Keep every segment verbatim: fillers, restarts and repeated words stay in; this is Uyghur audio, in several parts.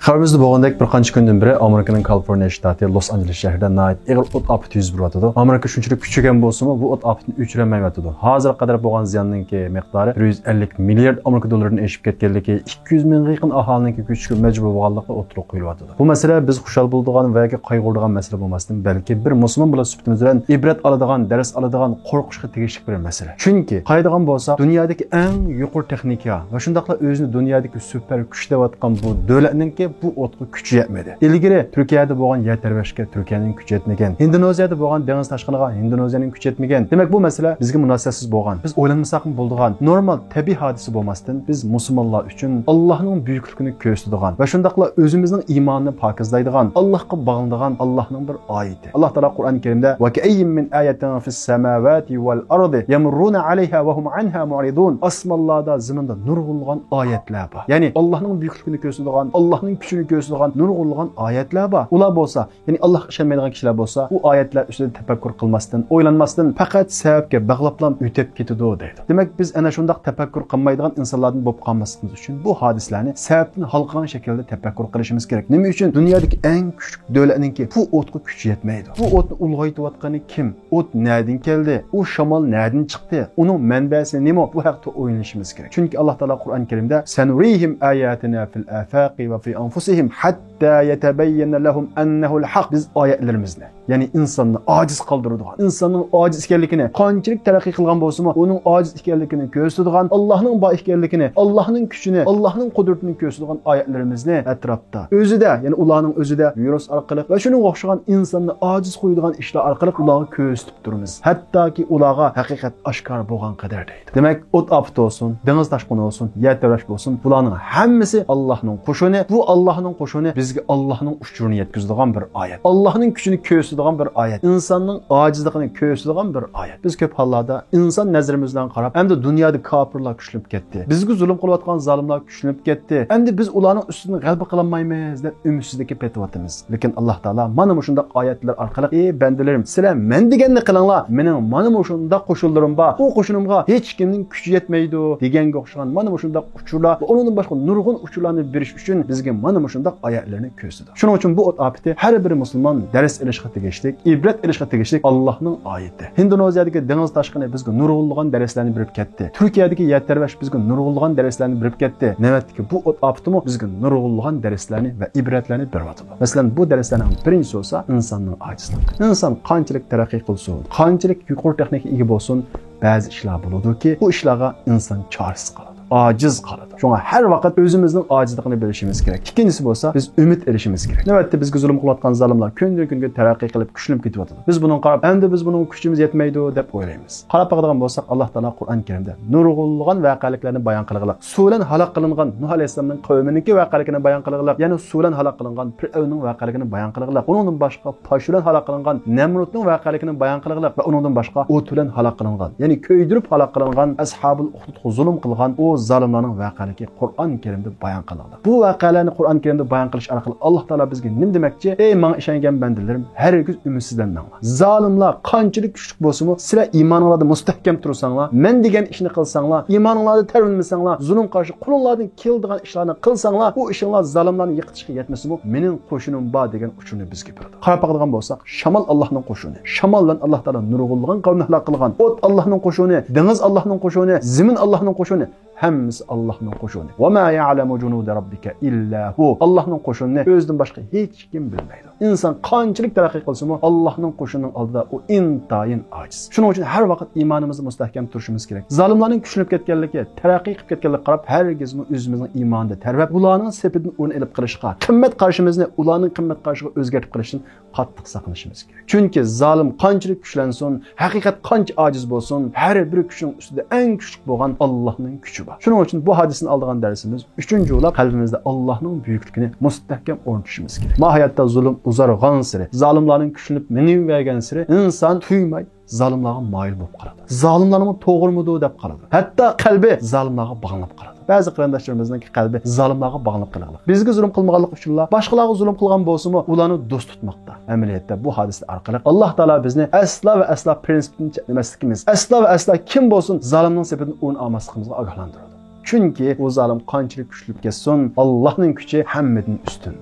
خەۋىرىمىزدە بولغاندەك، بىر قانچە كۈندىن بېرى ئامېرىكىنىڭ كالىفورنىيە شتاتى لوس ئانژېلېس شەھىرىدە ناھايىتى ئېغىر ئوت ئاپىتى يۈز بېرىۋاتىدۇ. ئامېرىكا شۇنچىلىك كۈچىگەن بولسىمۇ، بۇ ئوت ئاپىتىنى ئۆچۈرەلمەيۋاتىدۇ. ھازىرغا قەدەر بولغان زىياننىڭكى مىقدارى بىر يۈز ئەللىك مىليارد ئامېرىكا دوللىرىدىن ئېشىپ كەتكەنلىكى، ئىككى يۈز مىڭغا يېقىن ئاھالىنىڭكى كۆچۈشكە مەجبۇر بولغانلىقى ئوتتۇرىغا قويۇلۇۋاتىدۇ. بۇ مەسىلە بىز خۇشال بولىدىغان ۋە ياكى قايغۇرىدىغان مەسىلە بولماستىن، بەلكى بىر مۇسۇلمان بولۇش سۈپىتىمىز بىلەن ئىبرەت ئالىدىغان، دەرس ئالىدىغان، قورقۇشقا تېگىشلىك بىر مەسىلە. چۈنكى قارايدىغان بولساق، دۇنيادىكى ئەڭ يۇقىرى تېخنىكا ۋە شۇنداقلا ئۆزىنى دۇنيادىكى سۈپەر كۈچ دەۋاتقان بۇ دۆلەتنىڭكى بۇ ئوتقا كۈچى يەتمىدى. ئىلگىرى تۈركىيەدە بولغان يەر تەۋرەشكە تۈركىيەنىڭ كۈچى يەتمىگەن، ئىندونېزىيەدە بولغان دېڭىز تاشقىنىغا ھىندونېزىيەنىڭ كۈچى يەتمىگەن. دېمەك، بۇ مەسىلە بىزگە مۇناسىۋەتسىز بولغان، بىز ئويلانمىساقمۇ بولىدىغان نورمال تەبىئىي ھادىسە بولماستىن، بىز مۇسۇلمانلار ئۈچۈن ئاللاھنىڭ بۈيۈكلۈكىنى كۆرسىتىدىغان ۋە شۇنداقلا ئۆزىمىزنىڭ ئىمانىنى پاكىزلايدىغان، ئاللاھقا باغلىنىدىغان ئاللاھنىڭ بىر ئايىتى. ئاللاھ تائالا قۇرئان كەرىمدە، «وَكَأَيِّن مِّنْ آيَةٍ فِي السَّمَاوَاتِ وَالْأَرْضِ يَمُرُّونَ عَلَيْهَا وَهُمْ عَنْهَا مُعْرِضُونَ.» ئاسمانلاردا، زېمىندا نۇرغۇنلىغان ئايەتلەر بار. يەنى ئاللاھنىڭ بۈيۈكلۈكىنى كۆرسىتىدىغان، ئاللاھنىڭ كۈچىنى كۆرسىتىدىغان نۇرغۇنلىغان ئايەتلەر بار. ئۇلار بولسا، يەنى ئاللاھقا ئىشەنمەيدىغان كىشىلەر بولسا، ئۇ ئايەتلەر ئۈستىدە تەپەككۇر قىلماستىن، ئويلانماستىن، پەقەت سەۋەبكە باغلاپلا ئۆتۈپ كېتىدۇ دەيدۇ. دېمەك، بىز ئەنە شۇنداق تەپەككۇر قىلمايدىغان ئىنسانلاردىن بولۇپ قالماسلىقىمىز ئۈچۈن بۇ ھادىسىلەرنى سەۋەبتىن ھالقىغان شەكىلدە تەپەككۇر قىلىشىمىز كېرەك. نېمە ئۈچۈن؟ دۇنيادىكى ئەڭ كۈچلۈك دۆلەتنىڭكى بۇ ئوتقا كۈچى يەتمەيدۇ. بۇ ئوتنى ئۇلغايتىۋاتقىنى كىم؟ ئوت نەدىن كەلدى؟ ئۇ شامال نەدىن چىقتى؟ ئۇنىڭ مەنبەسى نېمە؟ بۇ ھەقتە ئويلىنىشىمىز كېرەك. چۈنكى ئاللاھ تائالا قۇرئان كەرىمدە، «سَنُرِيهِمْ آيَاتِنَا فِي الْآفَاقِ وَفِي أَنْفُسِهِمْ حَتَّى يَتَبَيَّنَ لَهُمْ أَنَّهُ الْحَقُّ.» بىز ئايەتلىرىمىزنى، يەنى ئىنساننى ئاجىز قالدۇرىدىغان، ئىنساننىڭ ئاجىز ئىكەنلىكىنى، قانچىلىك تەرەققىي قىلغان بولسىمۇ، ئۇنىڭ ئاجىز ئىكەنلىكىنى كۆرسىتىدىغان، ئاللاھنىڭ بار ئىكەنلىكىنى، ئاللاھنىڭ كۈچىنى، ئاللاھنىڭ قۇدرىتىنى كۆرسىتىدىغان ئايەتلىرىمىزنى ئەتراپتا، ئۆزىدە، يەنى ئۇلارنىڭ ئۆزىدە ۋىرۇس ئارقىلىق ۋە شۇنىڭغا ئوخشىغان ئىنساننى ئاجىز قويىدىغان ئىشلار ئارقىلىق ئۇلارغا كۆرسىتىپ تۇرىمىز. ھەتتاكى ئۇلارغا ھەقىقەت ئاشكارا بولغان قەدەر دەيدۇ. دېمەك، ئوت ئاپىتى بولسۇن، دېڭىز تاشقىنى بولسۇن، يەر تەۋرەش بولسۇن، بۇلارنىڭ ھەممىسى ئاللاھنىڭ قوشۇنى. بۇ ئاللاھنىڭ قوشۇنى بىزگە ئاللاھنىڭ ئۇچۇرىنى يەتكۈزىدىغان بىر ئايەت. ئاللاھنىڭ كۈچىنى كۆرسىتىدىغان بىر ئايەت. ئىنساننىڭ ئاجىزلىقىنى كۆرسىتىدىغان بىر ئايەت. بىز كۆپ ھاللاردا ئىنسان نەزىرىمىز بىلەن قاراپ، ئەمدى دۇنيادا كاپىرلار كۈچلىنىپ كەتتى، بىزگە زۇلۇم قىلىۋاتقان زالىملار كۈچلىنىپ كەتتى، ئەمدى بىز ئۇلارنىڭ ئۈستىدىن غەلىبە قىلالمايمىز دەپ ئۈمىدسىزلىككە پېتىۋاتىمىز. لېكىن ئاللاھ تائالا مانا مۇشۇنداق ئايەتلەر ئارقىلىق، ئى بەندىلىرىم، سىلەر مەن دېگەننى قىلىڭلار، مېنىڭ مانا مۇشۇنداق قوشۇنلىرىم بار، ئۇ قوشۇنۇمغا ھېچكىمنىڭ كۈچى يەتمەيدۇ دېگەنگە ئوخشىغان مانا مۇشۇنداق ئۇچۇرلار ۋە ئۇنىڭدىن باشقا نۇرغۇن ئۇچۇرلارنى بېرىش ئۈچۈن بىزگە مانا مۇشۇنداق ئايەتلەرنى كۆرسىتىدۇ. شۇنىڭ ئۈچۈن بۇ ئوت ئاپىتى ھەر بىر مۇسۇلمان دەرس ئېلىشقا تېگىشلىك، ئىبرەت ئېلىشقا تېگىشلىك ئاللاھنىڭ ئايىتى. ھىندونېزىيەدىكى دېڭىز تاشقىنى بىزگە نۇرغۇنلىغان دەرسلەرنى بېرىپ كەتتى. تۈركىيەدىكى يەر تەۋرەش بىزگە نۇرغۇنلىغان دەرسلەرنى بېرىپ كەتتى. نۆۋەتتىكى بۇ ئوت ئاپىتىمۇ بىزگە نۇرغۇنلىغان دەرسلەرنى ۋە ئىبرەتلەرنى بېرىۋاتىدۇ. مەسىلەن، بۇ دەرسلەرنىڭ بىرىنچىسى بولسا ئىنساننىڭ ئاجىزلىقى. ئىنسان قانچىلىك تەرەققىي قىلسۇن، قانچىلىك يۇقىرى تېخنىكىگە ئىگە بولسۇن، بەزى ئىشلار بولىدۇكى، ئۇ ئىشلارغا ئىنسان چارىسىز قالىدۇ، ئاجىز قالىدۇ. شۇڭا ھەر ۋاقىت ئۆزىمىزنىڭ ئاجىزلىقىنى بىلىشىمىز كېرەك. ئىككىنچىسى بولسا، بىز ئۈمىد ئېلىشىمىز كېرەك. نۆۋەتتە بىزگە زۇلۇم قىلىۋاتقان زالىملار كۈندىن-كۈنگە تەرەققىي قىلىپ، كۈچلىنىپ كېتىۋاتىدۇ. بىز بۇنىڭغا قاراپ، ئەمدى بىز بۇنىڭغا كۈچىمىز يەتمەيدۇ دەپ ئويلايمىز. قاراپ باقىدىغان بولساق، ئاللاھ تائالا قۇرئان كەرىمدە نۇرغۇنلىغان ۋەقەلىكلەرنى بايان قىلغىلىق. سۇ بىلەن ھالاك قىلىنغان نۇھ ئەلەيھىسسالامنىڭ قەۋمىنىڭكى ۋەقەلىكىنى بايان قىلغىلىق. يەنە سۇ بىلەن ھالاك قىلىنغان پىرئەۋننىڭ ۋەقەلىكىنى بايان قىلغىلىق. ئۇنىڭدىن باشقا پاش بىلەن ھالاك قىلىنغان نەمرۇتنىڭ ۋەقەلىكىنى بايان قىلغىلىق ۋە ئۇنىڭدىن باشقا ئوت بىلەن ھالاك قىلىنغان، يەنى كۆيدۈرۈپ ھالاك قىلىنغان ئەسھابۇل ئۇخدۇدقا زۇلۇم قىلغان ئۇ زالىملارنىڭ ۋەقەلىكى قۇرئان كەرىمدە بايان قىلىنغان. بۇ ۋەقەلەرنى قۇرئان كەرىمدە بايان قىلىش ئارقىلىق ئاللاھ تائالا بىزگە نېمە دېمەكچى؟ ئەي ماڭا ئىشەنگەن بەندىلىرىم، ھەرگىز ئۈمىدسىزلەنمەڭلار. زالىملار قانچىلىك كۈچلۈك بولسىمۇ، سىلەر ئىمانىڭلاردا مۇستەھكەم تۇرساڭلار، مەن دېگەن ئىشنى قىلساڭلار، ئىمانىڭلاردا تەۋرەنمىسەڭلار، زۇلۇم قارشى قولۇڭلاردىن كېلىدىغان ئىشلارنى قىلساڭلار، ئۇ ئىشىڭلار زالىملارنى يىقىتىشقا يەتمىسىمۇ، مېنىڭ قوشۇنۇم بار دېگەن ئۇچۇرنى بىزگە بېرىدۇ. قاراپ باقىدىغان بولساق، شامال ئاللاھنىڭ قوشۇنى. شامال بىلەن ئاللاھ تائالا نۇرغۇنلىغان قەۋمنى ھالاك قىلغان. ئوت ئاللاھنىڭ قوشۇنى، دېڭىز ئاللاھنىڭ قوشۇنى، زېمىن ئاللاھنىڭ قوشۇنى. ھەممىسى ئاللاھنىڭ قوشۇنى. «وَمَا يَعْلَمُ جُنُودَ رَبِّكَ إِلَّا هُوَ.» ئاللاھنىڭ قوشۇنىنى ئۆزىدىن باشقا ھېچكىم بىلمەيدۇ. ئىنسان قانچىلىك تەرەققىي قىلسىمۇ، ئاللاھنىڭ قوشۇنىنىڭ ئالدىدا ئۇ ئىنتايىن ئاجىز. شۇنىڭ ئۈچۈن ھەر ۋاقىت ئىمانىمىزدا مۇستەھكەم تۇرۇشىمىز كېرەك. زالىملارنىڭ كۈچلىنىپ كەتكەنلىكى، تەرەققىي قىلىپ كەتكەنلىكىگە قاراپ، ھەرگىزمۇ ئۆزىمىزنىڭ ئىمانىدا تەربەپ، ئۇلارنىڭ سېپىدىن ئورۇن ئېلىپ قېلىشقا، قىممەت قارىشىمىزنى ئۇلارنىڭ قىممەت قارىشىغا ئۆزگەرتىپ قېلىشتىن قاتتىق ساقلىنىشىمىز كېرەك. چۈنكى زالىم قانچىلىك كۈچلەنسۇن، ھەقىقەت قانچە ئاجىز بولسۇن، ھەر بىر كۈچنىڭ ئۈستىدە ئەڭ كۈچلۈك بولغان ئاللاھنىڭ كۈچى بار. شۇنىڭ ئۈچۈن بۇ ھادىسىدىن ئالىدىغان دەرسىمىز، ئۈچىنچى بولاپ، قەلبىمىزدە ئاللاھنىڭ بۈيۈكلۈكىنى مۇستەھكەم ئورنىتىشىمىز كېرەك. ماھىيەتتە زۇلۇم ئۇزارغانسېرى، زالىملارنىڭ كۈچلىنىپ مېڭىۋەرگەنسېرى، ئىنسان تۇيماي زالىملارغا مايىل بولۇپ قالىدۇ. زالىملارمۇ توغرىمىدۇ دەپ قالىدۇ. ھەتتا قەلبى زالىملارغا باغلىنىپ قالىدۇ. بەزى قېرىنداشلىرىمىزنىڭكى قەلبى زالىملارغا باغلىنىپ قېلىدۇ. بىزگە زۇلۇم قىلمىغانلىقى ئۈچۈنلا باشقىلارغا زۇلۇم قىلغان بولسىمۇ، ئۇلارنى دوست تۇتماقتا. ئەمەلىيەتتە بۇ ھادىسە ئارقىلىق ئاللاھ تائالا بىزنى ئەسلا ۋە ئەسلا پرىنسىپتىن چەتنىمەسلىكىمىز، ئەسلا ۋە ئەسلا كىم بولسۇن زالىمنىڭ سېپىدىن ئورۇن ئالماسلىقىمىزغا ئاگاھلاندۇرىدۇ. چۈنكى ئۇ زالىم قانچىلىك كۈچلۈك كەتسۇن، ئاللاھنىڭ كۈچى ھەممىدىن ئۈستۈن.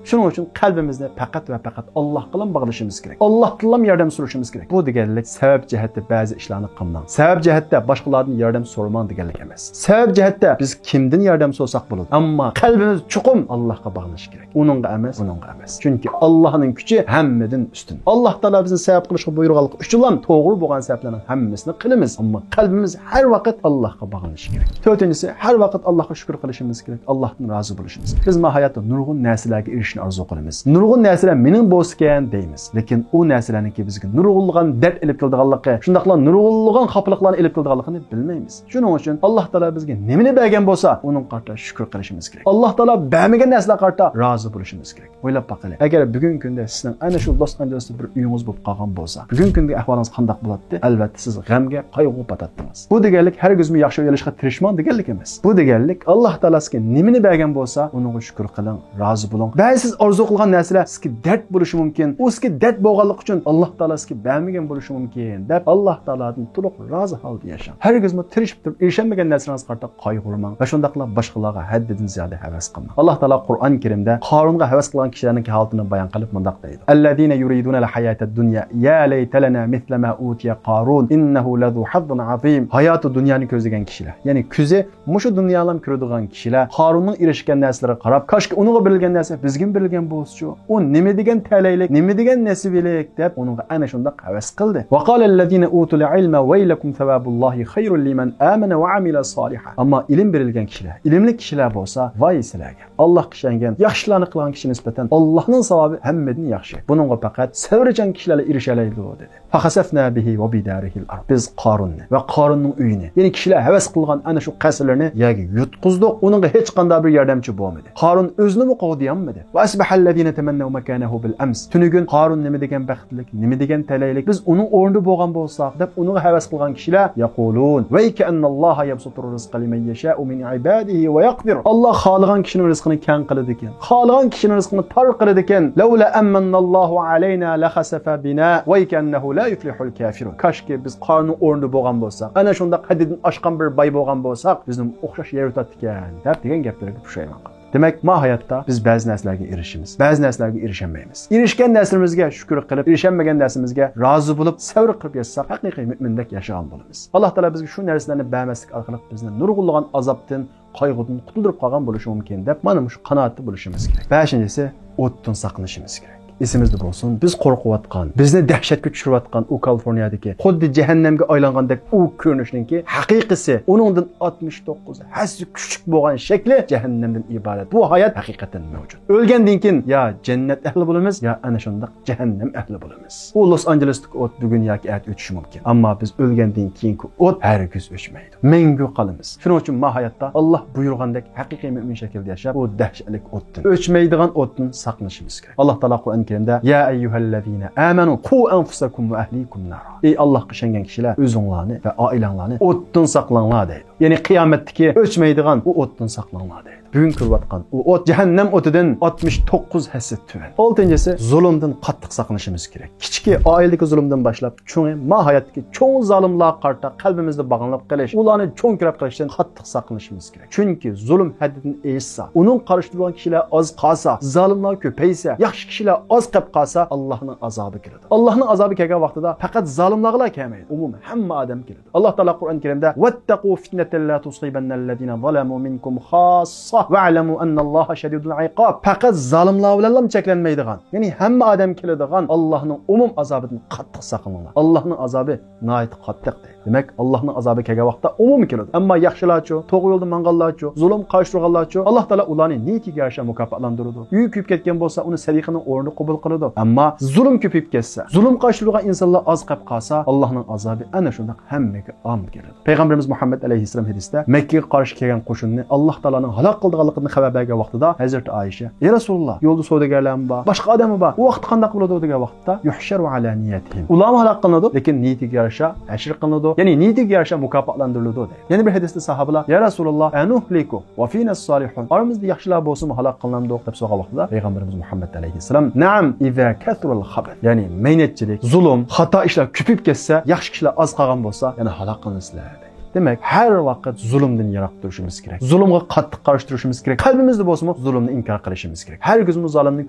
شۇنىڭ ئۈچۈن قەلبىمىزنى پەقەت ۋە پەقەت ئاللاھقىلا باغلىشىمىز كېرەك. ئاللاھتىنلا ياردەم سورىشىمىز كېرەك. بۇ دېگەنلىك سەۋەب جەھەتتە بەزى ئىشلارنى قىلماڭ، سەۋەب جەھەتتە باشقىلاردىن ياردەم سورىماڭ دېگەنلىك ئەمەس. سەۋەب جەھەتتە بىز كىمدىن ياردەم سورىساق بولىدۇ، ئەمما قەلبىمىز چوقۇم ئاللاھقا باغلىنىشى كېرەك. ئۇنىڭغا ئەمەس، بۇنىڭغا ئەمەس. چۈنكى ئاللاھنىڭ كۈچى ھەممىدىن ئۈستۈن. ئاللاھ تائالا بىزنى سەۋەب قىلىشقا بۇيرۇغانلىقى ئۈچۈنلا توغرا بولغان سەۋەبلەرنىڭ ھەممىسىنى قىلىمىز. ئەمما قەلبىمىز ھەر ۋاقىت ئاللاھقا باغلىنىشى كېرەك. تۆتىنچىسى، ھەر ۋاقىت ئاللاھقا شۈكۈر قىلىشىمىز كېرەك، ئاللاھتىن رازى بولۇشىمىز كېرەك. بىز ما ھاياتتا نۇرغۇن نەرسىلەرگە ئېرىشىشنى ئارزۇ قىلىمىز. نۇرغۇن نەرسىلەر مېنىڭ بولسىكەن دەيمىز. لېكىن ئۇ نەرسىلەرنىڭكى بىزگە نۇرغۇنلىغان دەرد ئېلىپ كېلىدىغانلىقى، شۇنداقلا نۇرغۇنلىغان خاپىلىقلارنى ئېلىپ كېلىدىغانلىقىنى بىلمەيمىز. شۇنىڭ ئۈچۈن ئاللاھ تائالا بىزگە نېمىنى بەرگەن بولسا، ئۇنىڭغا قارىتا شۈكۈر قىلىشىمىز كېرەك. ئاللاھ تائالا بەرمىگەن نەرسىلەرگە قارىتا رازى بولۇشىمىز كېرەك. ئويلاپ باقىلى، ئەگەر بۈگۈنكى كۈندە سىزنىڭ ئەنە شۇ لوس ئانژېلېستا بىر ئۆيىڭىز بولۇپ قالغان بولسا، بۈگۈنكى كۈندىكى ئەھۋالىڭىز قانداق بولاتتى؟ ئەلۋەتتە، سىز غەمگە، قايغۇغا پاتاتتىڭىز. بۇ دېگەنلىك ھەر گىزمۇ ياخشى ئۆي ئېلىشقا تىرىشماڭ دېگەنلىك ئەمەس. بۇ دېگەنلىك ئاللاھ تائالا سىزگە نېمىنى بەرگەن بولسا، ئۇنىڭغا شۈكۈر قىلىڭ، رازى بولۇڭ. بەزى سىز ئارزۇ قىلغان نەرسىلەر سىزگە دەرد بولۇشى مۇمكىن. ئۇ سىزگە دەرد بولغانلىقى ئۈچۈن ئاللاھ تائالا سىزگە بەرمىگەن بولۇشى مۇمكىن، دەپ ئاللاھ تائالادىن تولۇق رازى ھالدا ياشاڭ. ھەرگىزمۇ تىرىشىپ تۇرۇپ ئېرىشەلمىگەن نەرسىلىرىڭىزگە قارىتا قايغۇرماڭ ۋە شۇنداقلا باشقىلارغا ھەددىدىن زىيادە ھەۋەس قىلماڭ. ئاللاھ تائالا قۇرئان كەرىمدە قارۇنغا ھەۋەس قىلغان كىشىلەرنىڭكى ھالىتىنى بايان قىلىپ مۇنداق دەيدۇ: الذين يريدون الحياة الدنيا يا ليت لنا مثل ما أوتي قارون إنه لذو حظ عظيم. ھاياتى دۇنيانى كۆزلىگەن كىشىلەر، يەنى كۆزى مۇشۇ دۇنيالام كۆرىدىغان كىشىلەر قارۇننىڭ ئېرىشكەن نەرسىلىرىگە قاراپ، كاشكى ئۇنىڭغا بېرىلگەن نەرسە بىزگىمۇ بېرىلگەن بولسىچۇ، ئۇ نېمە دېگەن تەلەيلىك، نېمە دېگەن نېسىۋىلىك دەپ ئۇنىڭغا ئەنە شۇنداق ھەۋەس قىلدى. وقال الذين أوتوا العلم ويلكم ثواب الله خير لمن آمن وعمل صالحا. ئەمما ئىلىم بېرىلگەن كىشىلەر، ئىلىملىك كىشىلەر بولسا ۋاي سىلەرگە. ئاللاھقا ئىشەنگەن، ياخشى ئىشلارنى قىلغان كىشىگە نىسبەتەن ئاللاھنىڭ ساۋابى ھەممىدىن ياخشى. بۇنىڭغا پەقەت سەۋرچان كىشىلەرلا ئېرىشەلەيدۇ، دېدى. فخسفنا به وبداره الأرض. بىز قارۇننى ۋە قارۇننىڭ ئۆيىنى، يەنى كىشىلەر ھەۋەس قىلغان ئەنە شۇ قەسىرلىرىنى يەرگە يۇتقۇزدۇق. ئۇنىڭغا ھېچقانداق بىر ياردەمچى بولمىدى. قارۇن ئۆزىنىمۇ قوغدىيالمىدى. وأصبح الذين تمنوا مكانه بالأمس. تۈنۈگۈن قارۇن نېمە دېگەن بەختلىك، نېمە دېگەن تەلەيلىك. بىز ئۇنىڭ ئورنىدا بولغان بولساق دەپ ئۇنىڭغا ھەۋەس قىلغان كىشىلەر يقولون ويك أن الله يبسط الرزق لمن يشاء من عباده ويقدر. ئاللاھ خالىغان كىشىنىڭ رىزقىنى كەڭ قىلىدىكەن. خالىغان كىشىنىڭ رىزقىنى تار قىلىدىكەن. لولا أن من الله علينا لخسف بنا ويك أنه لا يفلح الكافرون. كاشكى بىز قارۇننىڭ ئورنىدا بولغان بولساق، ئەنە شۇنداق ھەددىدىن ئاشقان بىر باي بولغان بولساق، بىزنى ئوخشاش يەر يۇتاتتىكەن دەپ دېگەن گەپلىرىگە پۇشايمان قىلدى. دېمەك، ما ھاياتتا بىز بەزى نەرسىلەرگە ئېرىشىمىز، بەزى نەرسىلەرگە ئېرىشەلمەيمىز. ئېرىشكەن نەرسىلىرىمىزگە شۈكۈر قىلىپ، ئېرىشەلمىگەن نەرسىمىزگە رازى بولۇپ، سەۋر قىلىپ ياشىساق، ھەقىقىي مۆمىندەك ياشىغان بولىمىز. ئاللاھ تائالا بىزگە شۇ نەرسىلەرنى بەرمەسلىك ئارقىلىق بىزنى نۇرغۇنلىغان ئازابتىن، قايغۇدىن قۇتۇلدۇرۇپ قالغان بولۇشى مۇمكىن دەپ، مانا مۇشۇ قانائەتتە بولۇشىمىز كېرەك. بەشىنچىسى، ئوتتىن ساقلىنىشىمىز كېرەك. ئېسىمىزدە بولسۇن، بىز قورقۇۋاتقان، بىزنى دەھشەتكە چۈشۈرۈۋاتقان ئۇ كالىفورنىيەدىكى خۇددى جەھەننەمگە ئايلانغاندەك ئۇ كۆرۈنۈشنىڭكى ھەقىقىسى ئۇنىڭدىن ئاتمىش توققۇز ھەسسە كۈچلۈك بولغان شەكلى جەھەننەمدىن ئىبارەت. بۇ ھايات ھەقىقەتەن مەۋجۇت. ئۆلگەندىن كېيىن يا جەننەت ئەھلى بولىمىز، يا ئەنە شۇنداق جەھەننەم ئەھلى بولىمىز. ئۇ لوس ئانژېلېستىكى ئوت بۈگۈن ياكى ئەتە ئۆچۈشى مۇمكىن. ئەمما بىز ئۆلگەندىن كېيىنكى ئوت ھەرگىز ئۆچمەيدۇ. مەڭگۈ قالىمىز. شۇنىڭ ئۈچۈن ما ھاياتتا ئاللاھ بۇيرۇغاندەك ھەقىقىي مۆمىن شەكىلدە ياشاپ، ئۇ دەھشەتلىك ئوتتىن، ئۆچمەيدىغان ئوتتىن ساقلىنىشىمىز كېرەك. ئاللاھ تائالا قۇرئان كەرىمدە، يا أيها الذين آمنوا قوا أنفسكم وأهليكم نارا. ئەي ئاللاھقا ئىشەنگەن كىشىلەر، ئۆزۈڭلارنى ۋە ئائىلەڭلارنى ئوتتىن ساقلاڭلار، دەيدۇ. يەنى قىيامەتتىكى ئۆچمەيدىغان ئۇ ئوتتىن ساقلاڭلار، دەيدۇ. بۈگۈن كۆرۈۋاتقان ئۇ ئوت جەھەننەم ئوتىدىن ئاتمىش توققۇز ھەسسە تۆۋەن. ئالتىنچىسى، زۇلۇمدىن قاتتىق ساقلىنىشىمىز كېرەك. كىچىكى ئائىلىدىكى زۇلۇمدىن باشلاپ، چوڭى، ما ھاياتتىكى چوڭ زالىملارغا قارىتا قەلبىمىزدە باغلىنىپ قېلىش، ئۇلارنى چوڭ كۆرۈپ قېلىشتىن قاتتىق ساقلىنىشىمىز كېرەك. چۈنكى زۇلۇم ھەددىدىن ئېشسا، ئۇنىڭ قارشى تۇرىدىغان كىشىلەر ئاز قالسا، زالىملار كۆپەيسە، ياخشى كىشىلەر ئاز قېلىپ قالسا، ئاللاھنىڭ ئازابى كېلىدۇ. ئاللاھنىڭ ئازابى كەلگەن ۋاقتىدا پەقەت زالىملارغىلا كەلمەيدۇ، ئومۇمەن ھەممە ئادەمگە كېلىدۇ. ئاللاھ تائالا قۇرئان كەرىمدە، واتقوا فتنة لا تصيبن الذين ظلموا منكم خاصة واعلموا أن الله شديد العقاب. پەقەت زالىملار بىلەنلا چەكلەنمەيدىغان، يەنى ھەممە ئادەمگە كېلىدىغان ئاللاھنىڭ ئومۇم ئازابىدىن قاتتىق ساقلىنىڭلار. ئاللاھنىڭ ئازابى ناھايىتى قاتتىق، دەيدۇ. دېمەك، ئاللاھنىڭ ئازابى كەلگەن ۋاقىتتا ئومۇم كېلىدۇ. ئەمما ياخشىلارچۇ، توغرا يولدا ماڭغانلارچۇ، زۇلۇم قارشى تۇرغانلارچۇ، ئاللاھ تائالا ئۇلارنى نىيىتىگە يارىشا مۇكاپاتلاندۇرىدۇ. ئۆيى كۆيۈپ كەتكەن بولسا، ئۇنى سەدىقىنىڭ ئورنىدا قوبۇل قىلىدۇ. ئەمما زۇلۇم كۆپىيىپ كەتسە، زۇلۇم قارشى تۇرىدىغان ئىنسانلار ئاز قېلىپ قالسا، ئاللاھنىڭ ئازابى ئەنە شۇنداق ھەممىگە ئام كېلىدۇ. پەيغەمبىرىمىز مۇھەممەد ئەلەيھىسسالام ھەدىستە، مەككىگە قارشى كەلگەن قوشۇننى ئاللاھ تائالانىڭ ھالاك قىلىدىغانلىقىدىن خەۋەر بەرگەن ۋاقتىدا، ھەزرىتى ئائىشە، يا رەسۇلاللاھ، يولدا سودىگەرلەرمۇ بار، باشقا ئادەممۇ بار، ئۇ ۋاقىتتا قانداق بولىدۇ دېگەن ۋاقىتتا، يۇھشەرۇ ئەلا نىيەتىھىم. ئۇلارمۇ ھالاك قىلىنىدۇ، لېكىن نىيىتىگە يارىشا ھەشر قىلىنىدۇ، يەنى نىيىتىگە يارىشا مۇكاپاتلاندۇرۇلىدۇ، دەيدۇ. يەنە بىر ھەدىستە ساھابىلار، يا رەسۇلاللاھ، ئەنۇھلىكۇ ۋە فىنەس سالىھۇن، ئارىمىزدا ياخشىلار بولسىمۇ ھالاك قىلىنامدۇق دەپ سورىغان ۋاقتىدا، پەيغەمبىرىمىز مۇھەممەد ئەلەيھىسسالام، نەئەم، ئىزا كەسۇرەل خەبەس، يەنى مەينەتچىلىك، زۇلۇم، خاتا ئىشلار كۆپىيىپ كەتسە، ياخشى كىشىلەر ئاز قالغان بولسا، يەنە ھالاك قىلىنىسىلەر، دەيدۇ. دېمەك، ھەر ۋاقىت زۇلۇمدىن يىراق تۇرۇشىمىز كېرەك. زۇلۇمغا قاتتىق قارشى تۇرۇشىمىز كېرەك. قەلبىمىزدە بولسىمۇ زۇلۇمنى ئىنكار قىلىشىمىز كېرەك. ھەرگىزمۇ زالىمنىڭ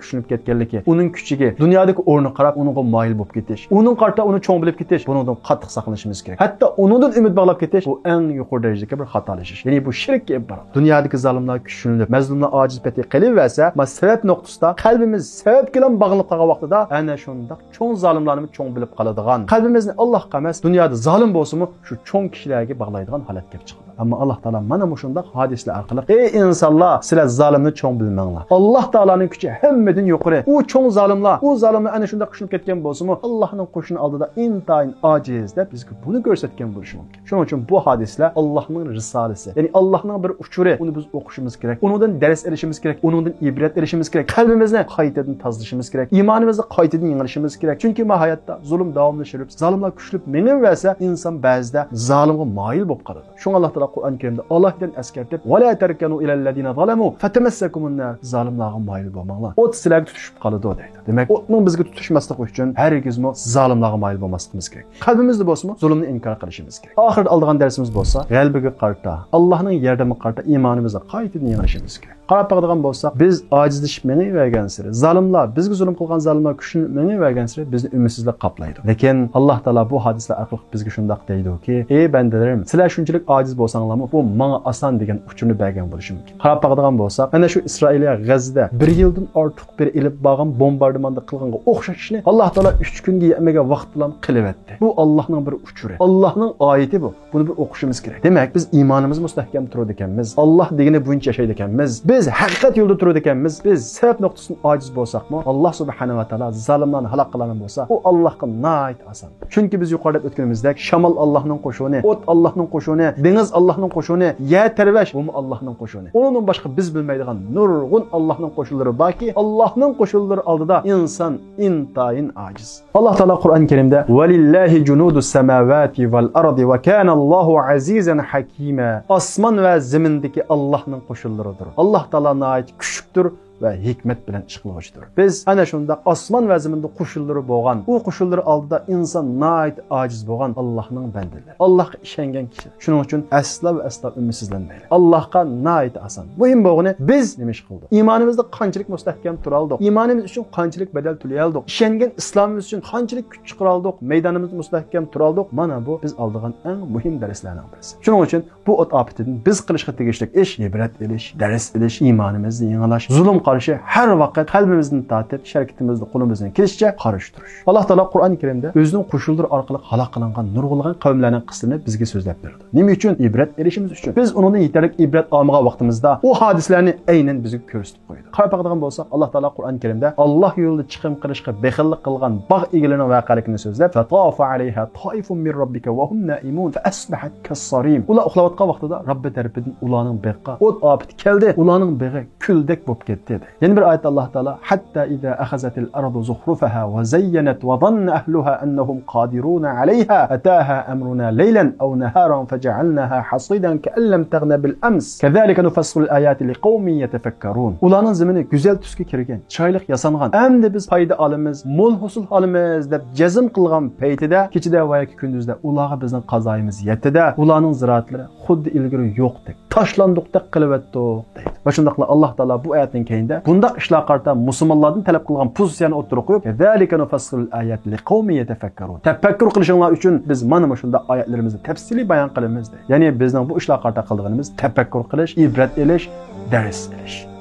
كۈچلىنىپ كەتكەنلىكى، ئۇنىڭ كۈچىگە، دۇنيادىكى ئورنىغا قاراپ ئۇنىڭغا مايىل بولۇپ كېتىش، ئۇنىڭغا قارىتا ئۇنى چوڭ بىلىپ كېتىش، بۇنىڭدىن قاتتىق ساقلىنىشىمىز كېرەك. ھەتتا ئۇنىڭدىن ئۈمىد باغلاپ كېتىش، بۇ ئەڭ يۇقىرى دەرىجىدىكى بىر خاتالىشىش. يەنى بۇ شىرككە ئېلىپ بارىدۇ. دۇنيادىكى زالىملار كۈچلىنىپ، مەزلۇملار ئاجىز پېتى قېلىۋەرسە، ما سەۋەب نۇقتىسىدا قەلبىمىز سەۋەبكىلا باغلىنىپ قالغان ۋاقتىدا ئەنە شۇنداق چوڭ زالىملارنى چوڭ بىلىپ قالىدىغان، قەلبىمىزنى ئاللاھقا ئەمەس، دۇنيادا زالىم بولسىمۇ، شۇ چوڭ كىشىلەرگە باغلايدىغان ھالەت كېلىپ چىقىدۇ. ئەمما ئاللاھ تائالا مانا مۇشۇنداق ھادىسىلەر ئارقىلىق، ئەي ئىنسانلار، سىلەر زالىمنى چوڭ بىلمەڭلار. ئاللاھ تائالانىڭ كۈچى ھەممىدىن يۇقىرى. ئۇ چوڭ زالىملار، ئۇ زالىملار ئەنە شۇنداق كۈچلىنىپ كەتكەن بولسىمۇ، ئاللاھنىڭ قوشۇنى ئالدىدا ئىنتايىن ئاجىز دەپ بىزگە بۇنى كۆرسەتكەن بولۇشى مۇمكىن. شۇنىڭ ئۈچۈن بۇ ھادىسىلەر ئاللاھنىڭ رىسالىسى، يەنى ئاللاھنىڭ بىر ئۇچۇرى. ئۇنى بىز ئوقۇشىمىز كېرەك. ئۇنىڭدىن دەرس ئېلىشىمىز كېرەك. ئۇنىڭدىن ئىبرەت ئېلىشىمىز كېرەك. قەلبىمىزنى قايتىدىن تازىلىشىمىز كېرەك. ئىمانىمىزنى قايتىدىن يېڭىلىشىمىز كېرەك. چۈنكى ما ھاياتتا زۇلۇم داۋاملىشىۋېرىپ، زالىملار كۈچلىنىپ مېڭىۋەرسە، ئىنسان بەزىدە زالىمغا مايىل بولۇپ قالىدۇ. شۇڭا ئاللاھ تائالا قۇرئان كەرىمدە ئالاھىدە ئەسكەرتىپ، ۋەلا تەركەنۇ ئىلەللەزىنە زالەمۇ فەتەمەسسەكۇمۇن نار، زالىملارغا ممايىل بولماڭلار. ئوت سىلەرگە تۇتۇشۇپ قالىدۇ دەيدۇ. دېمەك، ئوتنىڭ بىزگە تۇتۇشماسلىقى ئۈچۈن ھەرگىزمۇ زالىملارغا مايىل بولماسلىقىمىز كېرەك. قەلبىمىزدە بولسىمۇ زۇلۇمنى ئىنكار قىلىشىمىز كېرەك. ئاخىرىدا ئالىدىغان دەرسىمىز بولسا، غەلىبىگە قارىتا، ئاللاھنىڭ ياردىمىگە قارىتا ئىمانىمىزنى قايتىدىن يېڭىلىشىمىز كېرەك. قاراپ باقىدىغان بولساق، بىز ئاجىزلىشىپ مېڭىۋەرگەنسېرى، زالىملار، بىزگە زۇلۇم قىلغان زالىملار كۈچلىنىپ مېڭىۋەرگەنسېرى بىزنى ئۈمىدسىزلىك قاپلايدۇ. لېكىن ئاللاھ تائالا بۇ ھادىسىلەر ئارقىلىق بىزگە شۇنداق دەيدۇكى، ئەي بەندىلىرىم، سىلەر شۇنچىلىك ئاجىز بولساڭلارمۇ، بۇ ماڭا ئاسان دېگەن ئۇچۇرنى بەرگەن بولۇشى مۇمكىن. قاراپ باقىدىغان بولساق، ئەنە شۇ ئىسرائىلىيە غەززىدە بىر يىلدىن ئارتۇق بېرى ئېلىپ بارغان بومباردىماندا قىلغانغا ئوخشاش ئىشنى ئاللاھ تائالا ئۈچ كۈنگە يەتمىگەن ۋاقىتتىلا قىلىۋەتتى. بۇ ئاللاھنىڭ بىر ئۇچۇرى، ئاللاھنىڭ ئايىتى بۇ. بۇنى بىر ئوقۇشىمىز كېرەك. دېمەك، بىز ئىمانىمىز مۇستەھكەم تۇرىدىكەنمىز. ئاللاھ دېگىنى بويىچە ياشايدىكەنمىز. بىز ھەقىقەت يولىدا تۇرىدىكەنمىز. بىز سەۋەب نۇقتىسىدىن ئاجىز بولساقمۇ، ئاللاھ سۇبھانەھۇ ۋە تائالا زالىملارنى ھالاك قىلالمىسا، ئۇ ئاللاھقا ناھايىتى ئاسان. چۈنكى بىز يۇقىرىدا دەپ ئۆتكىنىمىزدەك، شامال ئاللاھنىڭ قوشۇنى، ئوت ئاللاھنىڭ قوشۇنى، دېڭىز ئاللاھنىڭ قوشۇنى، يەر تەرۋەش، بۇمۇ ئاللاھنىڭ قوشۇنى. ئۇنىڭدىن باشقا بىز بىلمەيدىغان نۇرغۇن ئاللاھنىڭ قوشۇنلىرى باركى، ئاللاھنىڭ قوشۇنلىرى ئالدىدا ئىنسان ئىنتايىن ئاجىز. ئاللاھ تائالا قۇرئان كەرىمدە، ۋەلىللاھى جۇنۇدۇس سەماۋاتى ۋەل ئەردى ۋە كانەللاھۇ ئەزىزەن ھەكىما. ئاسمان ۋە زېمىندىكى ئاللاھنىڭ قوشۇنلىرىدۇر. ئاللاھ تائالا ناھايىتى كۈچلۈكتۇر ۋە ھېكمەت بىلەن ئىش قىلغۇچىدۇر. بىز ئەنە شۇنداق ئاسمان ۋە زېمىندا قوشۇنلىرى بولغان، ئۇ قوشۇنلىرى ئالدىدا ئىنسان ناھايىتى ئاجىز بولغان ئاللاھنىڭ بەندىلىرى، ئاللاھقا ئىشەنگەن كىشىلەر. شۇنىڭ ئۈچۈن ئەسلا ۋە ئەسلا ئۈمىدسىزلەنمەيلى. ئاللاھقا ناھايىتى ئاسان. مۇھىم بولغىنى بىز نېمە ئىش قىلدۇق؟ ئىمانىمىزدا قانچىلىك مۇستەھكەم تۇرالدۇق؟ ئىمانىمىز ئۈچۈن قانچىلىك بەدەل تۆلىيەلدۇق؟ ئىشەنگەن ئىسلامىمىز ئۈچۈن قانچىلىك كۈچ چىقىرالدۇق؟ مەيدانىمىزدا مۇستەھكەم تۇرالدۇق؟ مانا بۇ بىز ئالىدىغان ئەڭ مۇھىم دەرسلەرنىڭ بىرسى. شۇنىڭ ئۈچۈن بۇ ئوت ئاپىتىدىن بىز قىلىشقا تېگىشلىك ئىش ئىبرەت ئېلىش، دەرس ئېلىش، ئىمانىمىزنى يېڭىلاش، زۇلۇم قارشى ھەر ۋاقىت قەلبىمىزدىن تارتىپ، ھەرىكىتىمىزدە قولىمىزدىن كېلىشىچە قارشى تۇرۇش. ئاللاھ تائالا قۇرئان كەرىمدە ئۆزىنىڭ قوشۇنلىرى ئارقىلىق ھالاك قىلىنغان نۇرغۇنلىغان قەۋملەرنىڭ قىسسىسىنى بىزگە سۆزلەپ بېرىدۇ. نېمە ئۈچۈن؟ ئىبرەت ئېلىشىمىز ئۈچۈن. بىز ئۇنىڭدىن يېتەرلىك ئىبرەت ئالمىغان ۋاقتىمىزدا ئۇ ھادىسىلەرنى ئەينەن بىزگە كۆرسىتىپ قويىدۇ. قاراپ باقىدىغان بولساق، ئاللاھ تائالا قۇرئان كەرىمدە ئاللاھ يولىدا چىقىم قىلىشقا بېخىللىق قىلغان باغ ئىگىلىرىنىڭ ۋەقەلىكىنى سۆزلەپ، فەتافە ئەلەيھا تائىفۇن مىن رەببىكە ۋە ھۇم نائىمۇن فەئەسبەھەت كەسسارىم. ئۇلار ئۇخلاۋاتقان ۋاقتىدا رەببى تەرىپىدىن ئۇلارنىڭ بېغىغا ئوت ئاپىتى كەلدى، ئۇلارنىڭ بېغى كۈلدەك بولۇپ كەتتى، دەيدۇ. يەنە بىر ئايەتتە ئاللاھ تائالا، حەتتا ئىزا ئەخەزەتىل ئەرزۇ زۇخرۇفەھا ۋە زەييەنەت ۋە زەننە ئەھلۇھا ئەننەھۇم قادىرۇنە ئەلەيھا ئەتاھا ئەمرۇنا لەيلەن ئەۋ نەھارەن فەجەئەلناھا ھەسىدەن كەئەن لەم تەغنە بىل ئەمس كەزالىکە نۇفەسسىلۇل ئاياتى لىقەومىن يەتەفەككەرۇن. ئۇلارنىڭ زېمىنى گۈزەل تۈسكە كىرگەن، چىرايلىق ياسانغان، ئەمدى بىز پايدا ئالىمىز، مول ھوسۇل ئالىمىز دەپ جەزم قىلغان پەيتىدە، كېچىدە ۋە ياكى كۈندۈزدە ئۇلارغا بىزنىڭ قازايىمىز يەتتى-دە، ئۇلارنىڭ زىرائەتلىرى خۇددى ئىلگىرى يوقتەك، تاشلاندۇقتەك قىلىۋەتتۇق، دەيدۇ. ۋە شۇنداقلا ئاللاھ تائالا بۇ ئايەتتىن كېيىندە بۇنداق ئىشلارغا قارىتا مۇسۇلمانلاردىن تەلەپ قىلغان پوزىتسىيەنى ئوتتۇرىغا قويۇپ، كەزالىكە نۇفەسسىلۇل ئاياتى لىقەومىن يەتەفەككەرۇن. تەپەككۇر قىلىشىڭلار ئۈچۈن بىز مانا مۇشۇنداق ئايەتلىرىمىزنى تەپسىلىي بايان قىلىمىز، دەيدۇ. يەنى بىزنىڭ بۇ ئىشلارغا قارىتا قىلىدىغىنىمىز تەپەككۇر قىلىش، ئىبرەت ئېلىش، دەرس ئېلىش.